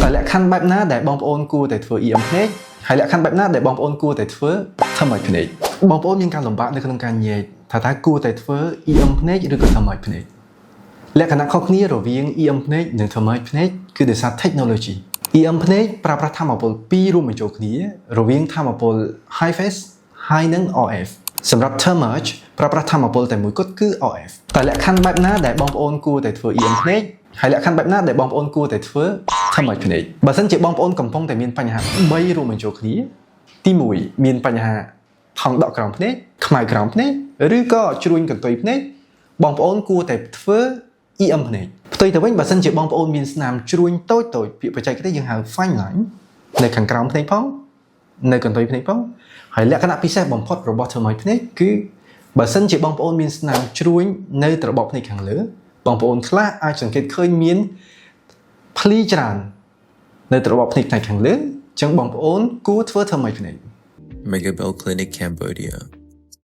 តើលក្ខខណ្ឌបែបណាដែលបងប្អូនគួរតែធ្វើ EM ភ្នែកហើយលក្ខខណ្ឌបែបណាដែលបងប្អូនគួរតែធ្វើ Thermage ភ្នែកបងប្អូនមានការលំបាកនៅក្នុងការញែកថាតើគួរតែធ្វើ EM ភ្នែកឬក៏ Thermage ភ្នែកលក្ខណៈខុសគ្នារវាង EM ភ្នែកនិង Thermage ភ្នែកគឺដោយសារ technology EM ភ្នែកប្រើប្រាស់ថាមពលពីររួមបញ្ចូលគ្នារវាងថាមពល High Phase ហើយនិង RF សម្រាប់ Thermage ប្រើប្រាស់ថាមពលតែមួយគត់គឺ RF តើលក្ខខណ្ឌបែបណាដែលបងប្អូនគួរតែធ្វើ EM ភ្នែកហើយលក្ខខណ្ឌបែបណាដែលបងប្អូនគួរតែធ្វើ Thermage ភ្នែកបើសិនជាបងប្អូនកំពុងតែមានបញ្ហា3រួមបញ្ចូលគ្នាទី1មានបញ្ហាថង់ដក់ក្រោមភ្នែកខ្មៅក្រោមភ្នែកឬក៏ជ្រួញកន្ទុយភ្នែកបងប្អូនគួរតែធ្វើ EM ភ្នែកផ្ទុយទៅវិញបើសិនជាបងប្អូនមានស្នាមជ្រួញតូចតូចពាក្យបច្ចេកទេសយើងហៅ fine line នៅខាងក្រោមភ្នែកផងនៅកន្ទុយភ្នែកផងហើយលក្ខណៈពិសេសបំផុតរបស់ Thermage ភ្នែកគឺបើសិនជាបងប្អូនមានស្នាមជ្រួញនៅត្របកភ្នែកខាងលើបងប្អូនខ្លះអាចសង្កេតឃើញមានភ្លីច្រើននៅត្របកភ្នែកផ្នែកខាងលើអញ្ចឹងបងប្អូនគួរធ្វើ Thermage ភ្នែក Megabell Clinic Cambodia.